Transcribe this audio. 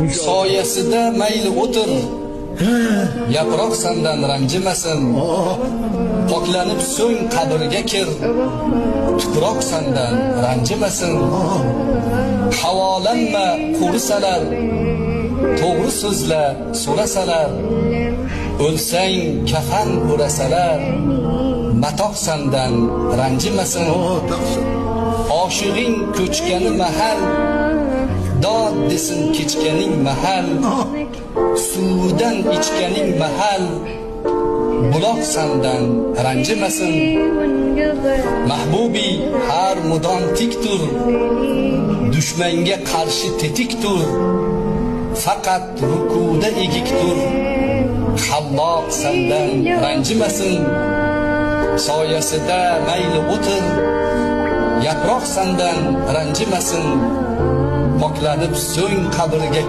Soyasida mayli o'tir, yaproq sandan ranjimasin. Poklanib so'ng qabrga kir, tuproq sandan ranjimasin. Havolanma qurisalar, to'g'ri so'zla so'rasalar. O'lsang kafan o'rasalar, matoh sandan ranjimasin. Taqsir. Oshig'ing ko'chgani mahal, dod desin kechganing mahal. Suvdan ichganing mahal, buloq sandan ranjimasin. Mahbubiy har mudom tik tur, dushmanga qarshi tetik tur. Faqat rukuda egik tur, Xalloq sandan ranjimasin. Soyasida mayli o'tir, yaproq sandan ranjimasin. Poklanib so'ng qabrga